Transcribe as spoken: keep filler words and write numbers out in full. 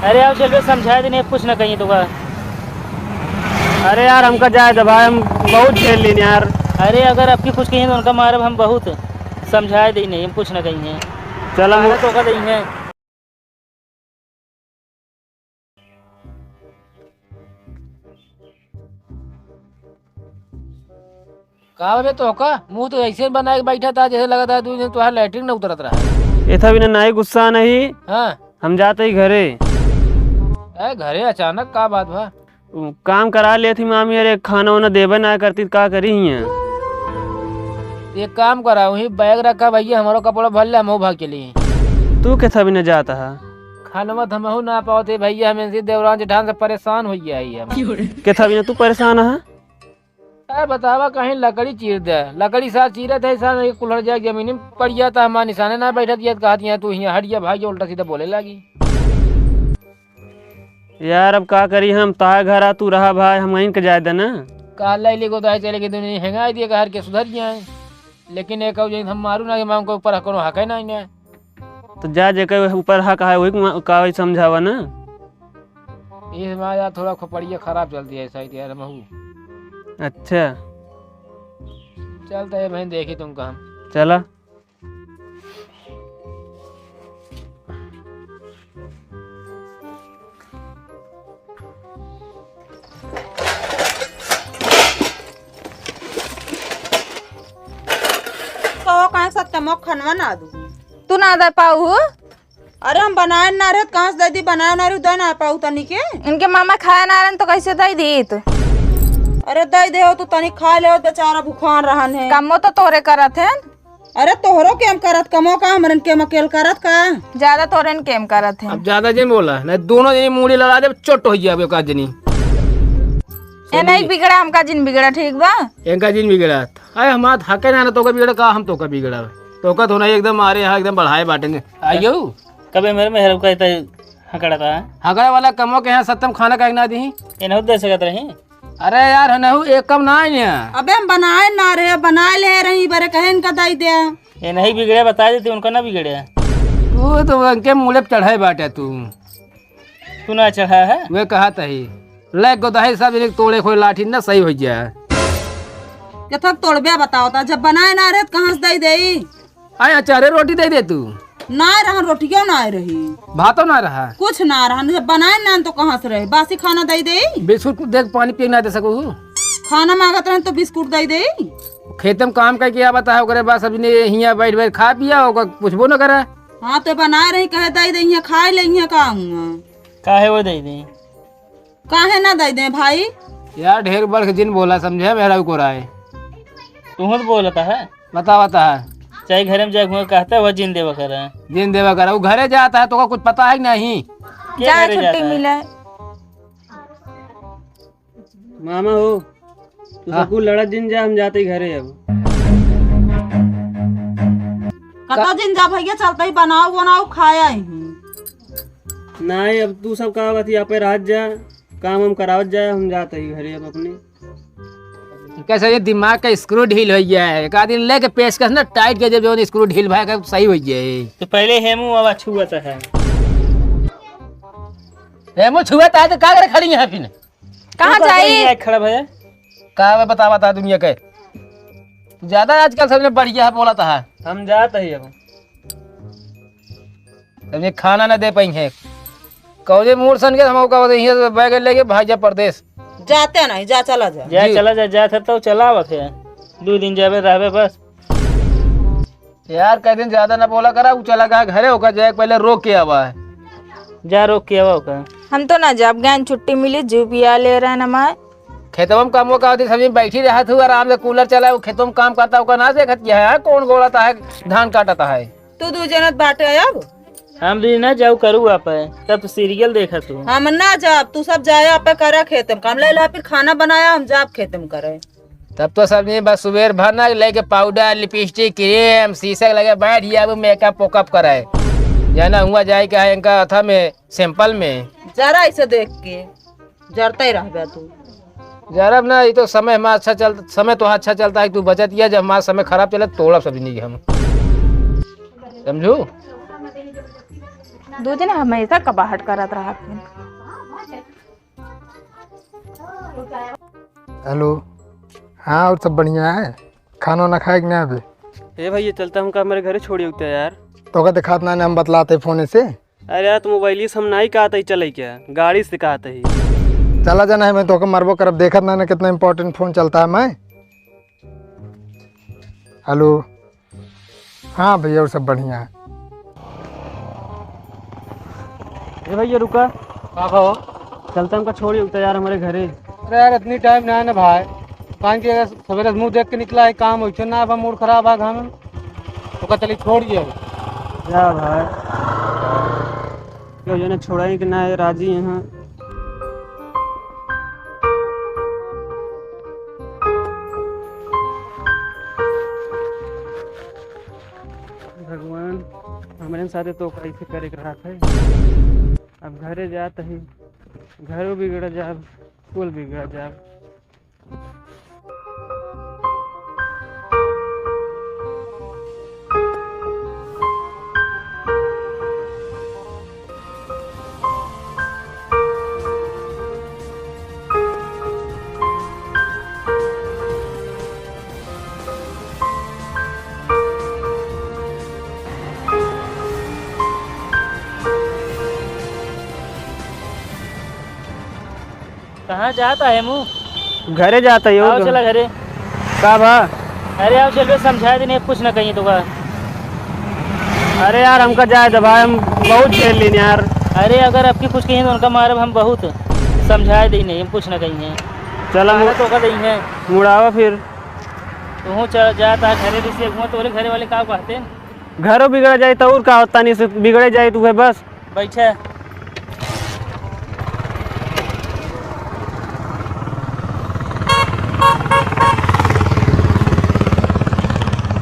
अरे आओ चल बे, समझाए देने, कुछ ना कहीं तो का। अरे यार, हमका जाए दे भाई, हम बहुत झेल लेने यार। अरे अगर अबकी कुछ कहीं तो उनका मारब हम बहुत, समझाए देने, हम कुछ ना कहीं है। चल हम मारा तो का देंगे। का बे, तोहका मुंह तो ऐसे बनाए के बैठा था, जैसे लगत है दू दिन तोहार लैट्रिन न उतरत रहा। एथा बिना नाई गुस्सा नहीं। हाँ। हम जात ही घरे। ए, घरे अचानक का बात बा? उ, काम करा लेत ही मामी, अरे खाना वाना देबे ना करती, का करी हियां? एक काम करा, वही बैग रखा भैया, हमारो कपड़ा भर ले, हम भाग चली। तू केथा बिना जात हा? खानवा तो हमहू ना पावत है भैया, हम इनसे देवरान जेठान से परेशान हो गया है हम। केथा बिना तू परेशान हा? ए, बतावा, कहीं लकड़ी चीर दे, लकड़ी साथ चीरत है, साथ एक कुल्हड़ जाए जमीन में पड़ जाता, हमारे निशाने ना बैठत, ये कहत, "यहाँ तू यहाँ हट जा, भाग जा," उल्टा सीधा बोले लागी। यार, अब का करी हम, तार घर आ, तू रहा भाई, हम वहीं के जाए दे ना। काल लाई लेगो तो आए चले के दुनिया हेंगा दिए, घर के सुधर जाए, लेकिन एक और हम मारू ना कि मैं उनको ऊपर कोनो हक है ना इन्हें। तो जा, जेकर ऊपर हक है, वही को का वही समझावा ना। इस बार यार थोड़ा खोपड़िया खराब चलती है, सही यार, महू। अच्छा। चलता है भाई, देखी तुमका हम। चला। कहो, काहे सत्यमो खनवा ना दू? तू ना दे पाऊ? अरे, हम बनाए ना रहे, कहाँ से दे दी? बनाए ना रहे, दे ना पाऊ तनी के। इनके मामा खाए ना रहन, तो कैसे दे दीत? अरे, दे दे हो, तू तनी खा ले, बेचारा भूखान रहन है। कमो तो तोरे करत है। अरे, तोहरो केम करत, कमो का, हमरन केम अकेल करत का? ज्यादा तोरेन केम करत है। अब ज्यादा जिन बोला, नहीं दोनों जनी मूड़ी लड़ा देब, चोट हो जाबे का जनी। ए, नहीं बिगड़ा, हमका जिन बिगड़ा, ठीक बा? इनका जिन बिगड़ा। अरे, हमार हके ना, ना तोका बिगड़ा का, हम तोका बिगड़ा। तोका तो ना एकदम मारे यहाँ एकदम बढ़ाए बाटेंगे। आइयो। कबे मेरे मेहरब का इतना हकड़ा था? हकड़ा वाला कमो के यहाँ सत्यम खाना काहे ना दी? इन्हों दे सकत रही। अरे यार, हनहु एक कम ना आए हैं। अबे हम बनाए ना रहे, बनाए ले रही, बरे कहे इनका दाई दे। ये नहीं बिगड़े, बता देती, उनका ना बिगड़े। तू तो उनके मूले पे चढ़े बाटे तू। तू ना चढ़ा है? वे कहा तही। ले गोदहे सब इन्हें तोड़े खोए लाठी ना सही हो जाए। केथक तोड़बे बताओ ता, जब बनाए ना रहे तो कहाँ से दाई देई? आए अचारे रोटी दे दे तू। ना रहन, रोटियो ना रही। भातो ना रहा। कुछ ना रहन, जब बनाए ना तो कहाँ से रहे? बासी खाना दे दे। बिस्कुट कुछ देख, पानी पिए ना दे सकू। खाना मांगत रहन तो बिस्कुट दे दे। खेते में काम करके आवत है, ओकरे बाद सब ने हियां बैठ बैठ खा पिया, ओकर पूछबो न करे। हाँ तो बनाए रही, कहे दे दे, हियां खाए ले, हियां का हुआ? काहे वो दे दे? काहे ना दे दे भाई? यार, ढेर बढ़ के जिन बोला, समझे मेहरारू को राय। तू तो बोलता है। बता, बता। चाहे घरे में जाके कहता है, वह जिन देवा करे। जिन देवा करे, वो घरे जाता है, तो का कुछ पता है कि नहीं? के जा, घरे छुट्टी जाता है? मिले। मामा हो, तू हाँ। सबको लड़ा जिन जा, हम जाते ही घरे अब। कता जिन जा भैया, चलते ही बनाओ, बनाओ, खाया ही। नहीं, अब तू सब का बतिया पे रात जा, काम हम करावत जाए, हम जात ही घरे अब अपने। कैसे ये दिमाग का स्क्रू ढील हो गया है, एक आदमी लेके पेचकस ना टाइट के जब जौन स्क्रू ढील भाई का सही हो गया है। तो पहले हेमू बाबा छुआ था है। हेमू छुआ था तो का करे खड़ी है फिर? कहाँ तू का जाई? करे खड़ा भैया? का मैं बता, बता दुनिया के। तू ज्यादा आजकल सबने बढ़िया है बोला था। हम जात ही अब। तब ये खाना ना दे पाई है। कौजे मूड सन के हम का बोलते हैं, बैग लेके भाग जा परदेश। जाते नहीं, जा, चला जा। जा, जी। चला जा, जा, तो चला आवत है। दो दिन जाबे, रहबे बस। यार, कई दिन ज्यादा ना बोला करा, उ चला गया घरे, ओका जाए के पहले रोक के आवा है। जा, रोक के आवा ओका। हम तो ना जाब, गैन छुट्टी मिली, जू पिया ले रहे न माय। खेतवा में काम का होती, सभी बैठी रहत हूँ, आराम से कूलर चला, वो खेतवा में काम करता, ओका ना देखत क्या है, कौन गोड़ाता है, धान काटता है। तू दू जनत बाटे अब। हम भी ना जाऊ करू आप, तब तो सीरियल देखत हूँ। हम ना जाब, तू सब जाए आप करे खेत में काम, ले ला फिर खाना बनाया, हम जाब खेत में करे। तब तो सब नहीं, बस सुबेर भर ना लेके पाउडर, लिपस्टिक, क्रीम, शीशे लगे बैठ गया, अब मेकअप वेकअप करे। जाना हुआ जाए क्या है इनका अथा में, सैंपल में। जरा इसे देख के। जरते रहबे तू। जरब ना, ई तो समय हमारा अच्छा चल, समय तो अच्छा चलता है, तू बचत किया, जब हमारा समय खराब चले, तोड़ब सब जिंदगी हम। समझू? दो जने हमेशा कबाहट करत रहत हैं। हेलो। हाँ, और सब बढ़िया है? खाना वाना खाए कि ना अभी? ए भैया, चलता हमका हमारे घरे छोड़िए उगता यार। तोका दिखात ना, हम बतलाते फोन से। अरे यार, तो मोबाइल से हम नाहीं कहत ही चले क्या, गाड़ी से कहत ही। चला जाना है, मैं तोका मरबो करब, देखत ना, ना कितना इंपॉर्टेंट फोन चलता है मैं। हेलो। हाँ भैया, और सब बढ़िया है। ए भैया, रुका। का भाव? चलता हमका छोड़िए उगता यार हमारे घरे। अरे यार, इतनी टाइम ना है ना भाई, दुकान के सवेरे से मुँह देख के निकला है, काम वैसे ना, अब मूड खराब है घर में, तो का चली छोड़ दिया। जा भाई, क्यों जो ना छोड़ाई कि ना, ये राजी यहाँ। भगवान, हमरे साथे तो कैसे करे के रहत है। अब घरे जात ही, घरो बिगड़ जाब, कुल बिगड़ जाब। कहाँ जात है मुँह? घरे जात है, आओ तो। चला घरे। का बा? अरे आओ चल बे, समझाए देने, कुछ ना कहीं तो का। अरे यार, हमका जाए दे भाई, हम बहुत झेल लेने यार। अरे अगर आपकी कुछ कहीं तो उनका मारब हम बहुत, समझाए देने, हम कुछ ना कहीं है। चला अरे मु-, तो का देंगे। मुड़ावा फिर। तू चल जाता घरे, रिश्ते घूम, तोरे घरे वाले का कहते हैं? घरो बिगड़ जाए तो और का होता, नहीं से बिगड़े जाए तो है बस। बैठे।